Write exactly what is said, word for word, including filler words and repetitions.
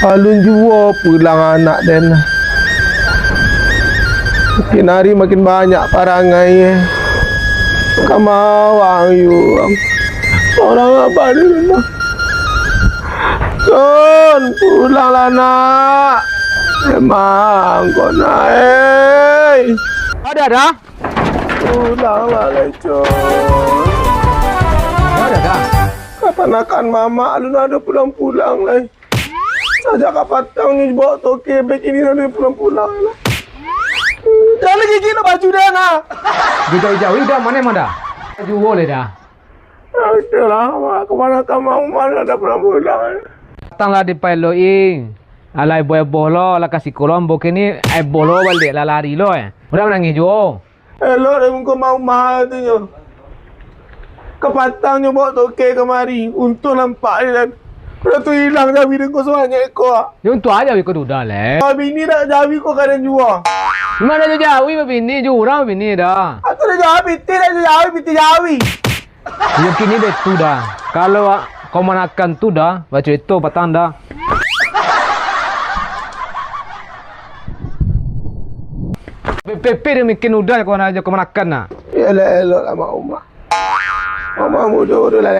Alun juo pulang anak den. Makin hari makin banyak parangai, eh. Kamawang yuang. Orang abah di rumah. Con, pulanglah, Nak. Emang kau, Nak, eh. Ada, dah. Pulanglah lai, Con. Ada, dah. Kapanakan mamak alun ado pulang-pulang lai. Sajak kapatang nyo baok toke, bek kini ado pulang-pulang lai. Jan gigi nak baju den, ah. Jauah-jauah dah, mano mah dah? Juo lai dah. Itulah, mak, kamanakan mamak alun ado pulang-pulang. Patang lah dipaelok-i. Alah, eboh-eboh lo, lah ka siko lo, ambo kini, eboh lo baliak, lah lari lo, eh. Udah manangih juo. Elok dek muko mak umah tu nyo. Kapatang nyo baok toke kamari, untuang nampak dek den. Udah tu ilang jawi den ko sabanyak iko, ah. Yo, untuang aja jawi ko dudah, leh. Babini dak jawi ko ka den juo. Mano ado jawi babini, jurang babini dah. Atau dak jawi, pitih dak jawi, pitih jawi. Yo, kini baitu dah. Kalau, ah, kamanakan tu dah, bacarito patang dah. Pe-, pe-, pe dia bikin udah ko na aja kamanakan nah. Elok-elok lah, mak umah. Mak umah mudo tu lah.